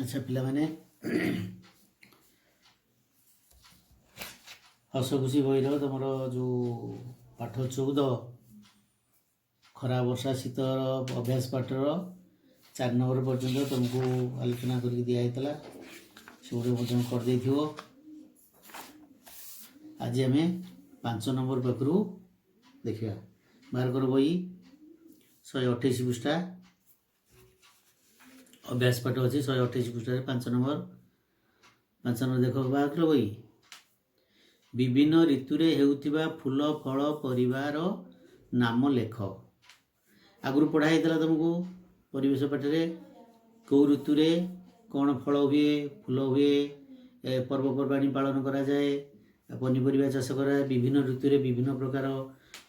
ଆଚ୍ଛା ପିଲାମାନେ, ହସଖୁସି ବହିର ତୁମର ଯେଉଁ ପାଠ 14, ଖରା ବର୍ଷା ଶୀତର ଅଭ୍ୟାସ ପାଠର 4 ନମ୍ବର ପର୍ଯ୍ୟନ୍ତ ତୁମକୁ ଆଲୋଚନା କରିକି ଦିଆହେଇଥିଲା, ସେଗୁଡ଼ିକ ମଧ୍ୟ କରିଦେଇଥିବ। ଆଜି ଆମେ 5 ନମ୍ବର ପାଖରୁ ଦେଖିବା। ବାହାର କର ବହି, 128 ପୃଷ୍ଠା, ଅଭ୍ୟାସ ପାଠ ଅଛି 128 ପୃଷ୍ଠାରେ 5 ନମ୍ବର। 5 ନମ୍ବର ଦେଖ, ବାହାର କର ବହି। ବିଭିନ୍ନ ଋତୁରେ ହେଉଥିବା ଫୁଲ, ଫଳ, ପରିବାର ନାମ ଲେଖ। ଆଗରୁ ପଢ଼ା ହେଇଥିଲା ତୁମକୁ ପରିବେଶ ପାଠରେ, କେଉଁ ଋତୁରେ କ'ଣ ଫଳ ହୁଏ, ଫୁଲ ହୁଏ, ପର୍ବପର୍ବାଣି ପାଳନ କରାଯାଏ, ପନିପରିବା ଚାଷ କରାଯାଏ। ବିଭିନ୍ନ ଋତୁରେ ବିଭିନ୍ନ ପ୍ରକାର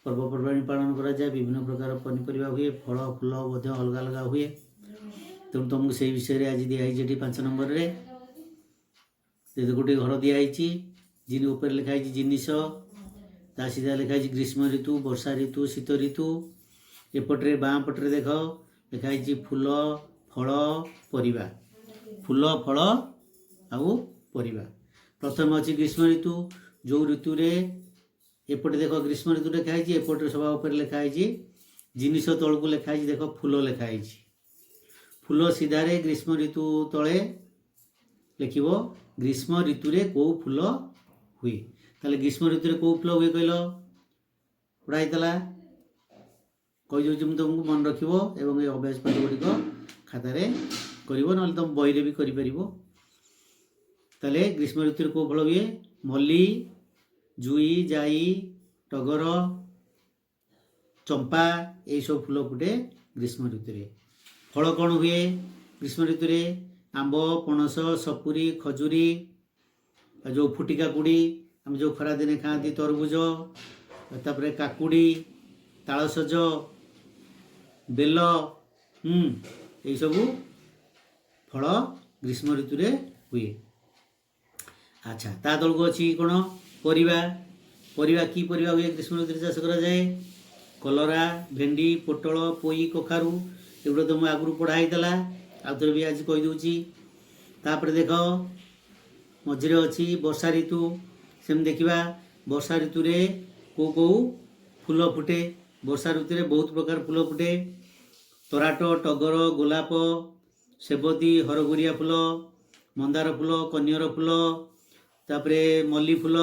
ପର୍ବପର୍ବାଣି ପାଳନ କରାଯାଏ, ବିଭିନ୍ନ ପ୍ରକାର ପନିପରିବା ହୁଏ, ଫଳ ଫୁଲ ମଧ୍ୟ ଅଲଗା ଅଲଗା ହୁଏ। ତେଣୁ ତୁମକୁ ସେଇ ବିଷୟରେ ଆଜି ଦିଆହେଇଛି ଏଠି 5 ନମ୍ବରରେ। ଗୋଟେ ଘର ଦିଆହେଇଛି, ଜିନି ଉପରେ ଲେଖା ହେଇଛି ଜିନିଷ, ତା ସିଧା ଲେଖା ହେଇଛି ଗ୍ରୀଷ୍ମ ଋତୁ, ବର୍ଷା ଋତୁ, ଶୀତ ଋତୁ। ଏପଟରେ ବାଁ ପଟରେ ଦେଖ ଲେଖା ହେଇଛି ଫୁଲ, ଫଳ, ପରିବା। ଫୁଲ, ଫଳ ଆଉ ପରିବା। ପ୍ରଥମେ ଅଛି ଗ୍ରୀଷ୍ମ ଋତୁ, ଯେଉଁ ଋତୁରେ ଏପଟେ ଦେଖ ଗ୍ରୀଷ୍ମ ଋତୁ ଲେଖା ହେଇଛି, ଏପଟରେ ସବା ଉପରେ ଲେଖା ହେଇଛି ଜିନିଷ, ତଳକୁ ଲେଖା ହେଇଛି ଦେଖ ଫୁଲ ଲେଖା ହେଇଛି। ଫୁଲ ସିଧାରେ ଗ୍ରୀଷ୍ମ ଋତୁ ତଳେ ଲେଖିବ ଗ୍ରୀଷ୍ମ ଋତୁରେ କେଉଁ ଫୁଲ ହୁଏ। ତାହେଲେ ଗ୍ରୀଷ୍ମ ଋତୁରେ କେଉଁ ଫୁଲ ହୁଏ କହିଲ? ପଢ଼ା ହେଇଥିଲା, କହିଦେଉଛି ମୁଁ ତୁମକୁ, ମନେ ରଖିବ ଏବଂ ଏ ଅଭ୍ୟାସ ପାଠ ଗୁଡ଼ିକ ଖାତାରେ କରିବ, ନହେଲେ ତୁମ ବହିରେ ବି କରିପାରିବ। ତାହେଲେ ଗ୍ରୀଷ୍ମ ଋତୁରେ କେଉଁ ଫଳ ହୁଏ? ମଲ୍ଲି, ଜୁଇ, ଜାଇ, ଟଗର, ଚମ୍ପା, ଏଇସବୁ ଫୁଲ ଫୁଟେ ଗ୍ରୀଷ୍ମ ଋତୁରେ। ଫଳ କ'ଣ ହୁଏ ଗ୍ରୀଷ୍ମ ଋତୁରେ? ଆମ୍ବ, ପଣସ, ସପୁରୀ, ଖଜୁରୀ, ଯେଉଁ ଫୁଟି କାକୁଡ଼ି ଆମେ ଯେଉଁ ଖରାଦିନେ ଖାଆନ୍ତି, ତରଭୁଜ, ତାପରେ କାକୁଡ଼ି, ତାଳସଜ, ବେଲ, ଏଇସବୁ ଫଳ ଗ୍ରୀଷ୍ମ ଋତୁରେ ହୁଏ। ଆଚ୍ଛା, ତା ତଳକୁ ଅଛି କ'ଣ? ପରିବା। ପରିବା କି ପରିବା ହୁଏ ଗ୍ରୀଷ୍ମ ଋତୁରେ ଚାଷ କରାଯାଏ? କଲରା, ଭେଣ୍ଡି, ପୋଟଳ, ପୋଇ, କଖାରୁ। ଏଗୁଡ଼ା ତ ମୁଁ ଆଗରୁ ପଢ଼ା ହେଇଥିଲା, ଆଉ ଥରେ ବି ଆଜି କହିଦେଉଛି। ତାପରେ ଦେଖ ମଝିରେ ଅଛି ବର୍ଷା ଋତୁ। ସେମିତି ଦେଖିବା ବର୍ଷା ଋତୁରେ କେଉଁ କେଉଁ ଫୁଲ ଫୁଟେ। ବର୍ଷା ଋତୁରେ ବହୁତ ପ୍ରକାର ଫୁଲ ଫୁଟେ। ତରାଟ, ଟଗର, ଗୋଲାପ, ସେବତୀ, ହରଗୌରିଆ ଫୁଲ, ମନ୍ଦାର ଫୁଲ, କନିଅର ଫୁଲ, ତାପରେ ମଲ୍ଲି ଫୁଲ,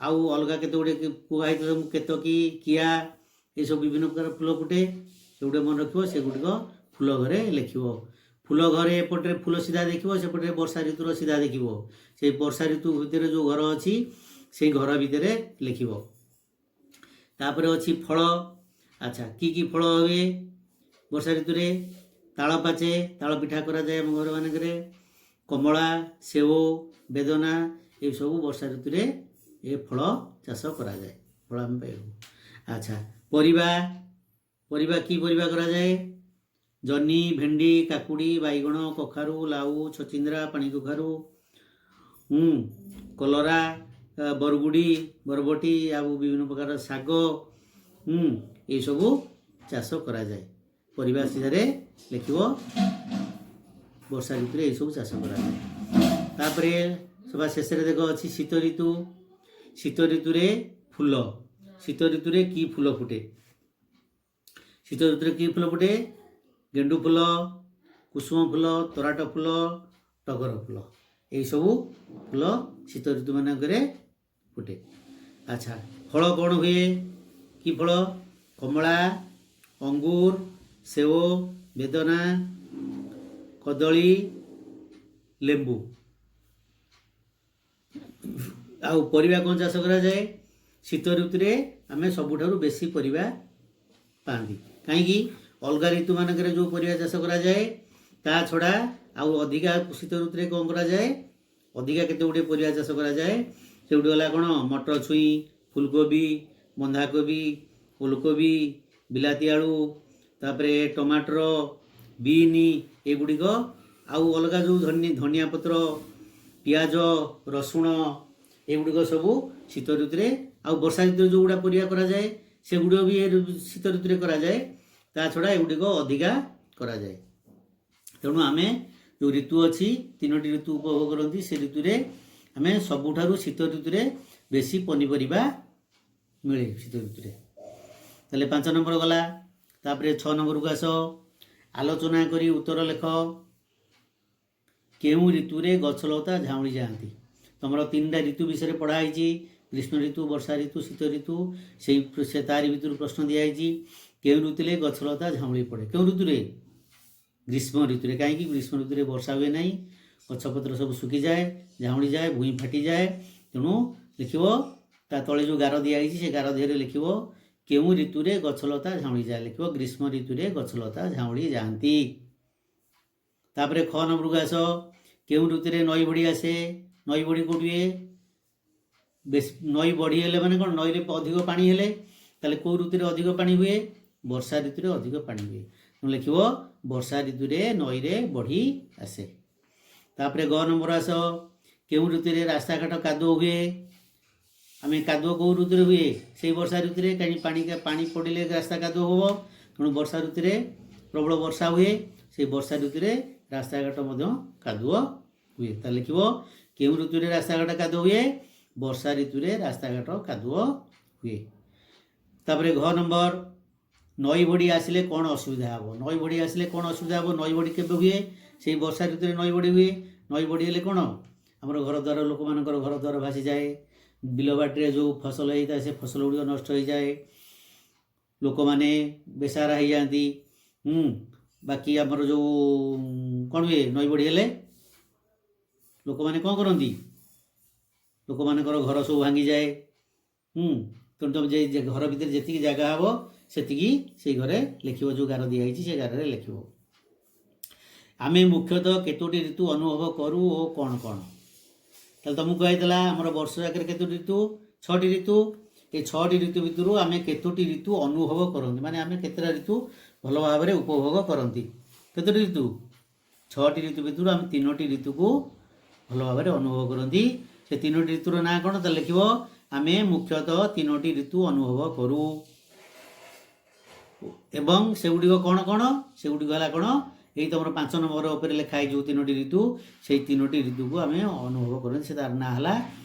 ଆଉ ଅଲଗା କେତେ ଗୁଡ଼ିଏ କୁହା ହେଇଥିଲା ମୁଁ, କେତକୀ, କିଆ, ଏସବୁ ବିଭିନ୍ନ ପ୍ରକାର ଫୁଲ ଫୁଟେ। ସେଗୁଡ଼ିକ ମନେ ରଖିବ, ସେଗୁଡ଼ିକ ଫୁଲ ଘରେ ଲେଖିବ। ଫୁଲ ଘରେ ଏପଟରେ ଫୁଲ ସିଧା ଦେଖିବ, ସେପଟରେ ବର୍ଷା ଋତୁର ସିଧା ଦେଖିବ। ସେଇ ବର୍ଷା ଋତୁ ଭିତରେ ଯେଉଁ ଘର ଅଛି, ସେଇ ଘର ଭିତରେ ଲେଖିବ। ତାପରେ ଅଛି ଫଳ। ଆଚ୍ଛା, କି କି ଫଳ ହୁଏ ବର୍ଷା ଋତୁରେ? ତାଳ ପାଚେ, ତାଳ ପିଠା କରାଯାଏ ଆମ ଘରମାନଙ୍କରେ। କମଳା, ସେଓ, ବେଦନା, ଏସବୁ ବର୍ଷା ଋତୁରେ ଏ ଫଳ ଚାଷ କରାଯାଏ, ଫଳ ଆମେ ପାଇବୁ। ଆଚ୍ଛା, ପରିବା। ପରିବା କି ପରିବା କରାଯାଏ? ଜହ୍ନି, ଭେଣ୍ଡି, କାକୁଡ଼ି, ବାଇଗଣ, କଖାରୁ, ଲାଉ, ଛଚିନ୍ଦ୍ରା, ପାଣି କଖାରୁ, କଲରା, ବରଗୁଡ଼ି, ବରବଟି, ଆଉ ବିଭିନ୍ନ ପ୍ରକାର ଶାଗ, ଏଇସବୁ ଚାଷ କରାଯାଏ। ପରିବା ସିଧାରେ ଲେଖିବ, ବର୍ଷା ଋତୁରେ ଏଇସବୁ ଚାଷ କରାଯାଏ। ତାପରେ ସବା ଶେଷରେ ଦେଖ ଅଛି ଶୀତ ଋତୁ। ଶୀତ ଋତୁରେ ଫୁଲ। ଶୀତ ଋତୁରେ କି ଫୁଲ ଫୁଟେ? ଶୀତ ଋତୁରେ କି ଫୁଲ ଫୁଟେ? ଗେଣ୍ଡୁ ଫୁଲ, କୁସୁମ ଫୁଲ, ତରାଟ ଫୁଲ, ଟଗର ଫୁଲ, ଏଇସବୁ ଫୁଲ ଶୀତ ଋତୁମାନଙ୍କରେ ଫୁଟେ। ଆଚ୍ଛା, ଫଳ କ'ଣ ହୁଏ? କି ଫଳ? କମଳା, ଅଙ୍ଗୁର, ସେଓ, ବେଦନା, କଦଳୀ, ଲେମ୍ବୁ। ଆଉ ପରିବା କ'ଣ ଚାଷ କରାଯାଏ? ଶୀତ ଋତୁରେ ଆମେ ସବୁଠାରୁ ବେଶୀ ପରିବା ପାଆନ୍ତି। କାହିଁକି? ଅଲଗା ଋତୁମାନଙ୍କରେ ଯେଉଁ ପରିବା ଚାଷ କରାଯାଏ, ତା ଛଡ଼ା ଆଉ ଅଧିକା ଶୀତ ଋତୁରେ କ'ଣ କରାଯାଏ? ଅଧିକା କେତେ ଗୁଡ଼ିଏ ପରିବା ଚାଷ କରାଯାଏ। ସେଗୁଡ଼ିକ ହେଲା କ'ଣ? ମଟର ଛୁଇଁ, ଫୁଲକୋବି, ବନ୍ଧାକୋବି, ଓଲକୋବି, ବିଲାତି ଆଳୁ, ତାପରେ ଟମାଟର, ବିନ୍, ଏଗୁଡ଼ିକ। ଆଉ ଅଲଗା ଯେଉଁ ଧନିଆ ପତ୍ର, ପିଆଜ, ରସୁଣ, ଏଗୁଡ଼ିକ ସବୁ ଶୀତ ଋତୁରେ। ଆଉ ବର୍ଷା ଋତୁରେ ଯେଉଁଗୁଡ଼ା ପରିବା କରାଯାଏ, ସେଗୁଡ଼ିକ ବି ଏ ଶୀତ ଋତୁରେ କରାଯାଏ। ତା ଛଡ଼ା ଏଗୁଡ଼ିକ ଅଧିକା କରାଯାଏ। ତେଣୁ ଆମେ ଯେଉଁ ଋତୁ ଅଛି, ତିନୋଟି ଋତୁ ଉପଭୋଗ କରନ୍ତି, ସେ ଋତୁରେ ଆମେ ସବୁଠାରୁ ଶୀତ ଋତୁରେ ବେଶୀ ପନିପରିବା ମିଳେ ଶୀତ ଋତୁରେ। ତାହେଲେ 5 ନମ୍ବର ଗଲା। ତାପରେ 6 ନମ୍ବରକୁ ଆସ। ଆଲୋଚନା କରି ଉତ୍ତର ଲେଖ। କେଉଁ ଋତୁରେ ଗଛଲତା ଝାଉଁଳି ଯାଆନ୍ତି? ତମର ତିନିଟା ଋତୁ ବିଷୟରେ ପଢ଼ା ହେଇଛି, ଗ୍ରୀଷ୍ମ ଋତୁ, ବର୍ଷା ଋତୁ, ଶୀତ ଋତୁ। ସେ ତାରି ଭିତରୁ ପ୍ରଶ୍ନ ଦିଆହେଇଛି। କେଉଁ ଋତୁରେ ଗଛଲତା ଝାଉଁଳି ପଡ଼େ? କେଉଁ ଋତୁରେ? ଗ୍ରୀଷ୍ମ ଋତୁରେ। କାହିଁକି? ଗ୍ରୀଷ୍ମ ଋତୁରେ ବର୍ଷା ହୁଏ ନାହିଁ, ଗଛପତ୍ର ସବୁ ଶୁଖିଯାଏ, ଝାଉଁଳି ଯାଏ, ଭୂଇଁ ଫାଟିଯାଏ। ତେଣୁ ଲେଖିବ, ତା ତଳେ ଯେଉଁ ଗାର ଦିଆହେଇଛି, ସେ ଗାର ଦେହରେ ଲେଖିବ, କେଉଁ ଋତୁରେ ଗଛଲତା ଝାଉଁଳି ଯାଏ? ଲେଖିବ, ଗ୍ରୀଷ୍ମ ଋତୁରେ ଗଛଲତା ଝାଉଁଳି ଯାଆନ୍ତି। ତାପରେ ଖ ନମ୍ବରକୁ ଆସ। କେଉଁ ଋତୁରେ ନଈ ବଢ଼ି ଆସେ? ନଈ ବଢ଼ି କେଉଁଠି ହୁଏ ବେଶୀ? ନଈ ବଢ଼ି ହେଲେ ମାନେ କ'ଣ? ନଈରେ ଅଧିକ ପାଣି ହେଲେ। ତାହେଲେ କେଉଁ ଋତୁରେ ଅଧିକ ପାଣି ହୁଏ? ବର୍ଷା ଋତୁରେ ଅଧିକ ପାଣି ହୁଏ। ତେଣୁ ଲେଖିବ, ବର୍ଷା ଋତୁରେ ନଈରେ ବଢ଼ି ଆସେ। ତାପରେ ଗ ନମ୍ବର ଆସ। କେଉଁ ଋତୁରେ ରାସ୍ତାଘାଟ କାଦୁଅ ହୁଏ? ଆମେ କାଦୁଅ କେଉଁ ଋତୁରେ ହୁଏ? ସେଇ ବର୍ଷା ଋତୁରେ। କାହିଁକି? ପାଣି ପାଣି ପଡ଼ିଲେ ରାସ୍ତା କାଦୁଅ ହେବ। ତେଣୁ ବର୍ଷା ଋତୁରେ ପ୍ରବଳ ବର୍ଷା ହୁଏ, ସେଇ ବର୍ଷା ଋତୁରେ ରାସ୍ତାଘାଟ ମଧ୍ୟ କାଦୁଅ ହୁଏ। ତାହେଲେ ଲେଖିବ, କେଉଁ ଋତୁରେ ରାସ୍ତାଘାଟ କାଦୁଅ ହୁଏ? ବର୍ଷା ଋତୁରେ ରାସ୍ତାଘାଟ କାଦୁଅ ହୁଏ। ତାପରେ ଘ ନମ୍ବର, ନଈ ବଢ଼ି ଆସିଲେ କ'ଣ ଅସୁବିଧା ହେବ? ନଈ ବଢ଼ି ଆସିଲେ କ'ଣ ଅସୁବିଧା ହେବ? ନଈ ବଢ଼ି କେବେ ହୁଏ? ସେଇ ବର୍ଷା ଋତୁରେ ନଈ ବଢ଼ି ହୁଏ। ନଈ ବଢ଼ି ହେଲେ କ'ଣ? ଆମର ଘର ଦ୍ୱାର, ଲୋକମାନଙ୍କର ଘର ଦ୍ୱାର ଭାସିଯାଏ। ବିଲବାଡ଼ିରେ ଯେଉଁ ଫସଲ ହେଇଥାଏ, ସେ ଫସଲ ଗୁଡ଼ିକ ନଷ୍ଟ ହେଇଯାଏ। ଲୋକମାନେ ବେସାହାରା ହେଇଯାଆନ୍ତି। ବାକି ଆମର ଯେଉଁ କ'ଣ ହୁଏ, ନଈ ବଢ଼ି ହେଲେ ଲୋକମାନେ କ'ଣ କରନ୍ତି? ଲୋକମାନଙ୍କର ଘର ସବୁ ଭାଙ୍ଗିଯାଏ। ତେଣୁ ତୁମେ ଯେ ଘର ଭିତରେ ଯେତିକି ଜାଗା ହେବ, ସେତିକି ସେଇ ଘରେ ଲେଖିବ। ଯେଉଁ ଗାର ଦିଆହେଇଛି, ସେ ଗାରରେ ଲେଖିବ। ଆମେ ମୁଖ୍ୟତଃ କେତୋଟି ଋତୁ ଅନୁଭବ କରୁ ଓ କ'ଣ କ'ଣ? ତାହେଲେ ତମକୁ କୁହାଯାଇଥିଲା, ଆମର ବର୍ଷ ଯାକରେ କେତୋଟି ଋତୁ? ଛଅଟି ଋତୁ। ଏ ଛଅଟି ଋତୁ ଭିତରୁ ଆମେ କେତୋଟି ଋତୁ ଅନୁଭବ କରନ୍ତି? ମାନେ ଆମେ କେତେଟା ଋତୁ ଭଲ ଭାବରେ ଉପଭୋଗ କରନ୍ତି? କେତୋଟି ଋତୁ? ଛଅଟି ଋତୁ ଭିତରୁ ଆମେ ତିନୋଟି ଋତୁକୁ ଭଲ ଭାବରେ ଅନୁଭବ କରନ୍ତି। ସେ ତିନୋଟି ଋତୁର ନାଁ କ'ଣ? ତାହେଲେ ଲେଖିବ, ଆମେ ମୁଖ୍ୟତଃ ତିନୋଟି ଋତୁ ଅନୁଭବ କରୁ ଏବଂ ସେଗୁଡ଼ିକ କ'ଣ କ'ଣ? ସେଗୁଡ଼ିକ ହେଲା କ'ଣ? ଏଇ ତମର 5 ନମ୍ବର ଉପରେ ଲେଖା ହେଇଛି ଯେଉଁ ତିନୋଟି ଋତୁ, ସେଇ ତିନୋଟି ଋତୁକୁ ଆମେ ଅନୁଭବ କରନ୍ତି। ସେ ତାର ନାଁ ହେଲା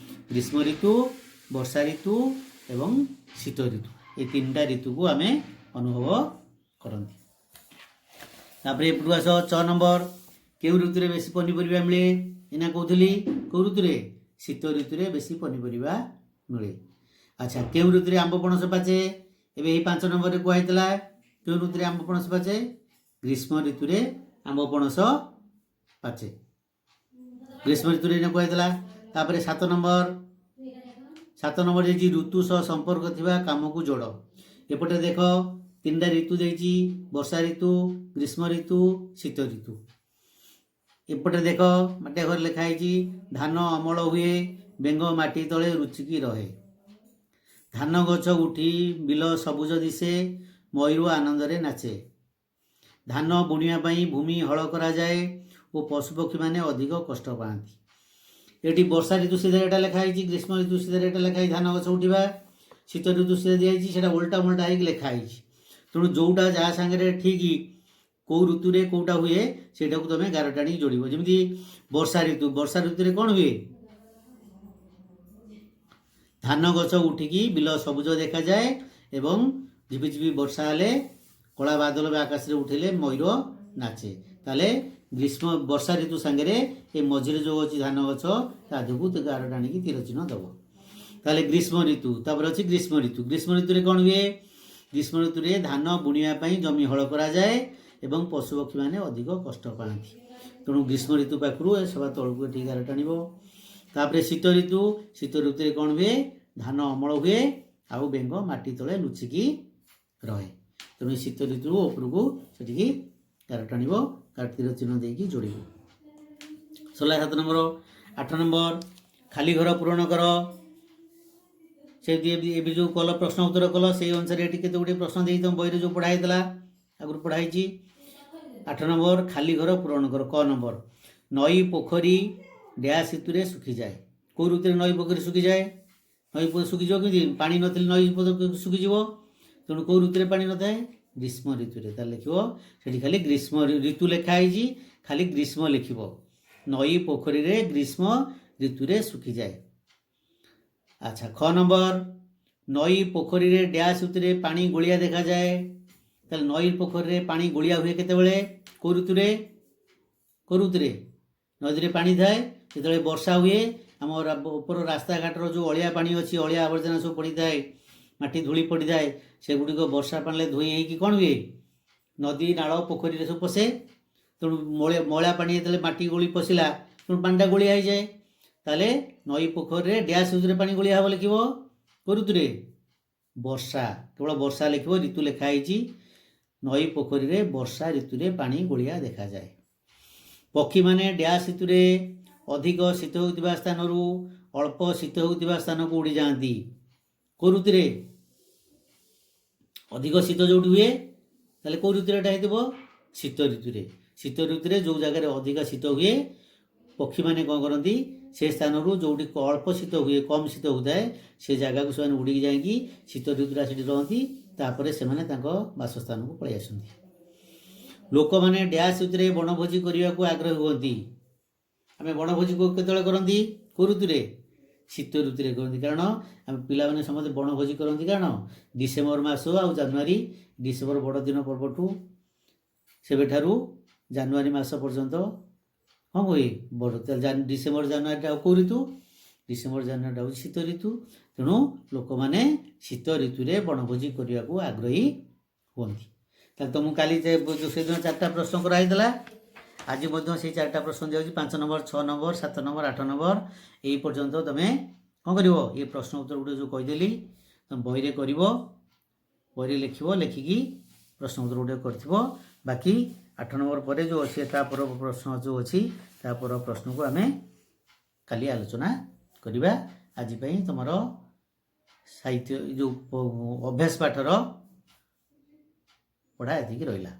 ଗ୍ରୀଷ୍ମ ଋତୁ, ବର୍ଷା ଋତୁ ଏବଂ ଶୀତ ଋତୁ। ଏଇ ତିନିଟା ଋତୁକୁ ଆମେ ଅନୁଭବ କରନ୍ତି। ତାପରେ ଏପଟୁ ଆସ, 6 ନମ୍ବର। କେଉଁ ଋତୁରେ ବେଶୀ ପନିପରିବା ମିଳେ? ଏଇନା କହୁଥିଲି, କେଉଁ ଋତୁରେ? ଶୀତ ଋତୁରେ ବେଶୀ ପନିପରିବା ମିଳେ। ଆଚ୍ଛା, କେଉଁ ଋତୁରେ ଆମ୍ବ ପଣସ ପାଚେ? ଏବେ ଏଇ 5 ନମ୍ବରରେ କୁହାହେଇଥିଲା, କେଉଁ ଋତୁରେ ଆମ୍ବ ପଣସ ପାଚେ? ଗ୍ରୀଷ୍ମ ଋତୁରେ ଆମ୍ବ ପଣସ ପାଚେ। ଗ୍ରୀଷ୍ମ ଋତୁରେ ଏଇନା କୁହାହେଇଥିଲା। ତାପରେ 7 ନମ୍ବର। 7 ନମ୍ବର ଦେଇଛି, ଋତୁ ସହ ସମ୍ପର୍କ ଥିବା କାମକୁ ଯୋଡ଼। ଏପଟେ ଦେଖ, ତିନିଟା ଋତୁ ଦେଇଛି, ବର୍ଷା ଋତୁ, ଗ୍ରୀଷ୍ମ ଋତୁ, ଶୀତ ଋତୁ। ଏପଟେ ଦେଖ, ମାଟିଆ ଘରେ ଲେଖା ହେଇଛି, ଧାନ ଅମଳ ହୁଏ, ବେଙ୍ଗ ମାଟି ତଳେ ଲୁଚିକି ରହେ, ଧାନ ଗଛ ଉଠି ବିଲ ସବୁଜ ଦିଶେ, ମୟୂର ଆନନ୍ଦରେ ନାଚେ, ଧାନ ବୁଣିବା ପାଇଁ ଭୂମି ହଳ କରାଯାଏ ଓ ପଶୁପକ୍ଷୀମାନେ ଅଧିକ କଷ୍ଟ ପାଆନ୍ତି। ଏଠି ବର୍ଷା ଋତୁ ସିଧାରେ ଏଇଟା ଲେଖା ହେଇଛି, ଗ୍ରୀଷ୍ମ ଋତୁ ସିଧାରେ ଏଇଟା ଲେଖା ହେଇଛି, ଧାନ ଗଛ ଉଠିବା, ଶୀତ ଋତୁ ସିଧା ଦିଆହେଇଛି। ସେଇଟା ଓଲଟା ମୋଲଟା ହେଇକି ଲେଖା ହେଇଛି। ତେଣୁ ଯେଉଁଟା ଯାହା ସାଙ୍ଗରେ ଠିକ୍, କେଉଁ ଋତୁରେ କେଉଁଟା ହୁଏ, ସେଇଟାକୁ ତମେ ଗାର ଟାଣିକି ଯୋଡ଼ିବ। ଯେମିତି ବର୍ଷା ଋତୁ, ବର୍ଷା ଋତୁରେ କ'ଣ ହୁଏ? ଧାନ ଗଛ ଉଠିକି ବିଲ ସବୁଜ ଦେଖାଯାଏ ଏବଂ ଝିପିଝିପି ବର୍ଷା ହେଲେ, କଳା ବାଦଲ ବି ଆକାଶରେ ଉଠିଲେ ମୟୂର ନାଚେ। ତାହେଲେ ଗ୍ରୀଷ୍ମ ବର୍ଷା ଋତୁ ସାଙ୍ଗରେ ଏ ମଝିରେ ଯେଉଁ ଅଛି ଧାନ ଗଛ, ତା ଦେହକୁ ଗାର ଟାଣିକି ତୀର ଚିହ୍ନ ଦେବ। ତାହେଲେ ଗ୍ରୀଷ୍ମ ଋତୁ। ତାପରେ ଅଛି ଗ୍ରୀଷ୍ମ ଋତୁ। ଗ୍ରୀଷ୍ମ ଋତୁରେ କ'ଣ ହୁଏ? ଗ୍ରୀଷ୍ମ ଋତୁରେ ଧାନ ବୁଣିବା ପାଇଁ ଜମି ହଳ କରାଯାଏ ଏବଂ ପଶୁପକ୍ଷୀମାନେ ଅଧିକ କଷ୍ଟ ପାଆନ୍ତି। ତେଣୁ ଗ୍ରୀଷ୍ମ ଋତୁ ପାଖରୁ ଏ ସବା ତଳକୁ ଏଠି ଗାର ଟାଣିବ। ତାପରେ ଶୀତ ଋତୁ। ଶୀତ ଋତୁରେ କ'ଣ ହୁଏ? ଧାନ ଅମଳ ହୁଏ ଆଉ ବେଙ୍ଗ ମାଟି ତଳେ ଲୁଚିକି ରହେ। ତେଣୁ ଏ ଶୀତ ଋତୁ ଉପରକୁ ସେଠିକି ଗାର ଟାଣିବ, ଗାର ତୀର ଚିହ୍ନ ଦେଇକି ଯୋଡ଼ିବ। ସରିଲା 7 ନମ୍ବର। 8 ନମ୍ବର, ଖାଲି ଘର ପୂରଣ କର। ସେମିତି ଏବେ ଯେଉଁ କଲ, ପ୍ରଶ୍ନ ଉତ୍ତର କଲ, ସେଇ ଅନୁସାରେ ଏଠି କେତେ ଗୁଡ଼ିଏ ପ୍ରଶ୍ନ ଦେଇ ତମ ବହିରେ ଯେଉଁ ପଢ଼ା ହେଇଥିଲା, ଆଗରୁ ପଢ଼ା ହେଇଛି। 8 ନମ୍ବର, ଖାଲି ଘର ପୂରଣ କର। କ ନମ୍ବର, ନଈ ପୋଖରୀ ଡ୍ୟାସ୍ ଋତୁରେ ଶୁଖିଯାଏ। କେଉଁ ଋତୁରେ ନଈ ପୋଖରୀ ଶୁଖିଯାଏ? ନଈ ପୋଖରୀ ଶୁଖିଯିବ କେମିତି? ପାଣି ନଥିଲେ ନଈ ପୋଖରୀ ଶୁଖିଯିବ। ତେଣୁ କେଉଁ ଋତୁରେ ପାଣି ନଥାଏ? ଗ୍ରୀଷ୍ମ ଋତୁରେ। ତାହେଲେ ଲେଖିବ ସେଠି ଖାଲି ଗ୍ରୀଷ୍ମ ଋତୁ ଲେଖା ହେଇଛି, ଖାଲି ଗ୍ରୀଷ୍ମ ଲେଖିବ। ନଈ ପୋଖରୀରେ ଗ୍ରୀଷ୍ମ ଋତୁରେ ଶୁଖିଯାଏ। ଆଚ୍ଛା, ଖ ନମ୍ବର, ନଈ ପୋଖରୀରେ ଡ୍ୟାସ୍ ଋତୁରେ ପାଣି ଗୋଳିଆ ଦେଖାଯାଏ। ତାହେଲେ ନଈ ପୋଖରୀରେ ପାଣି ଗୋଳିଆ ହୁଏ କେତେବେଳେ? କେଉଁ ଋତୁରେ? କେଉଁ ଋତୁରେ ନଦୀରେ ପାଣି ଥାଏ? ଯେତେବେଳେ ବର୍ଷା ହୁଏ, ଆମ ଉପର ରାସ୍ତାଘାଟର ଯେଉଁ ଅଳିଆ ପାଣି ଅଛି, ଅଳିଆ ଆବର୍ଜନା ସବୁ ପଡ଼ିଥାଏ, ମାଟି ଧୂଳି ପଡ଼ିଥାଏ, ସେଗୁଡ଼ିକ ବର୍ଷା ପାଣିରେ ଧୋଇ ହେଇକି କ'ଣ ହୁଏ? ନଦୀ, ନାଳ, ପୋଖରୀରେ ସବୁ ପଶେ। ତେଣୁ ମଇଳା ପାଣି ଯେତେବେଳେ ମାଟି ଗୋଳି ପଶିଲା, ତେଣୁ ପାଣିଟା ଗୋଳିଆ ହେଇଯାଏ। ତାହେଲେ ନଈ ପୋଖରୀରେ ଡ୍ୟାସ୍ ଋତୁରେ ପାଣି ଗୋଳିଆ ହେବ ଲେଖିବ। କେଉଁ ଋତୁରେ? ବର୍ଷା। କେବଳ ବର୍ଷା ଲେଖିବ, ଋତୁ ଲେଖା ହେଇଛି। ନଈ ପୋଖରୀରେ ବର୍ଷା ଋତୁରେ ପାଣି ଗୋଳିଆ ଦେଖାଯାଏ। ପକ୍ଷୀମାନେ ଡ୍ୟାସ୍ ଋତୁରେ ଅଧିକ ଶୀତ ହେଉଥିବା ସ୍ଥାନରୁ ଅଳ୍ପ ଶୀତ ହେଉଥିବା ସ୍ଥାନକୁ ଉଡ଼ିଯାଆନ୍ତି। କେଉଁ ଋତୁରେ? ଅଧିକ ଶୀତ ଯେଉଁଠି ହୁଏ, ତାହେଲେ କେଉଁ ଋତୁରେ ଏଟା ହେଇଥିବ? ଶୀତ ଋତୁରେ। ଶୀତ ଋତୁରେ ଯେଉଁ ଜାଗାରେ ଅଧିକ ଶୀତ ହୁଏ, ପକ୍ଷୀମାନେ କ'ଣ କରନ୍ତି? ସେ ସ୍ଥାନରୁ ଯେଉଁଠି ଅଳ୍ପ ଶୀତ ହୁଏ, କମ୍ ଶୀତ ହେଉଥାଏ, ସେ ଜାଗାକୁ ସେମାନେ ଉଡ଼ିକି ଯାଇକି ଶୀତ ଋତୁଟା ସେଠି ରହନ୍ତି। ତାପରେ ସେମାନେ ତାଙ୍କ ବାସସ୍ଥାନକୁ ପଳେଇ ଆସନ୍ତି। ଲୋକମାନେ ଡ୍ୟାସ୍ ଋତୁରେ ବଣଭୋଜି କରିବାକୁ ଆଗ୍ରହୀ ହୁଅନ୍ତି। ଆମେ ବଣଭୋଜି କେତେବେଳେ କରନ୍ତି? କେଉଁ ଋତୁରେ? ଶୀତ ଋତୁରେ କରନ୍ତି। କାରଣ ଆମେ ପିଲାମାନେ ସମସ୍ତେ ବଣଭୋଜି କରନ୍ତି, କାରଣ ଡିସେମ୍ବର ମାସ ଆଉ ଜାନୁଆରୀ, ଡିସେମ୍ବର ବଡ଼ଦିନ ପର୍ବଠୁ ସେବେଠାରୁ ଜାନୁଆରୀ ମାସ ପର୍ଯ୍ୟନ୍ତ କ'ଣ ହୁଏ? ବଡ଼ ଡିସେମ୍ବର ଜାନୁଆରୀଟା ଆଉ କେଉଁ ଋତୁ? ଡିସେମ୍ବର ଜାନୁଆରୀଟା ହେଉଛି ଶୀତ ଋତୁ। ତେଣୁ ଲୋକମାନେ ଶୀତ ଋତୁରେ ବଣଭୋଜି କରିବାକୁ ଆଗ୍ରହୀ ହୁଅନ୍ତି। ତାହେଲେ ତୁମକୁ କାଲି ଯେଉଁ ସେଦିନ ଚାରିଟା ପ୍ରଶ୍ନ କରାହେଇଥିଲା, ଆଜି ମଧ୍ୟ ସେଇ ଚାରିଟା ପ୍ରଶ୍ନ ଦିଆଯାଉଛି, 5 ନମ୍ବର, 6 ନମ୍ବର, 7 ନମ୍ବର, 8 ନମ୍ବର। ଏଇ ପର୍ଯ୍ୟନ୍ତ ତୁମେ କ'ଣ କରିବ? ଏ ପ୍ରଶ୍ନ ଉତ୍ତର ଗୁଡ଼ିକ ଯେଉଁ କହିଦେଲି, ତୁମେ ବହିରେ କରିବ, ବହିରେ ଲେଖିବ, ଲେଖିକି ପ୍ରଶ୍ନ ଉତ୍ତର ଗୁଡ଼ିକ କରିଥିବ। ବାକି 8 ନମ୍ବର ପରେ ଯେଉଁ ଅଛି, ତା ପର ପ୍ରଶ୍ନ ଯେଉଁ ଅଛି, ତା ପର ପ୍ରଶ୍ନକୁ ଆମେ କାଲି ଆଲୋଚନା କରିବା। ଆଜି ପାଇଁ ତୁମର ସାହିତ୍ୟ ଯେଉଁ ଅଭ୍ୟାସ ପାଠର ପଢ଼ା ଏତିକି ରହିଲା।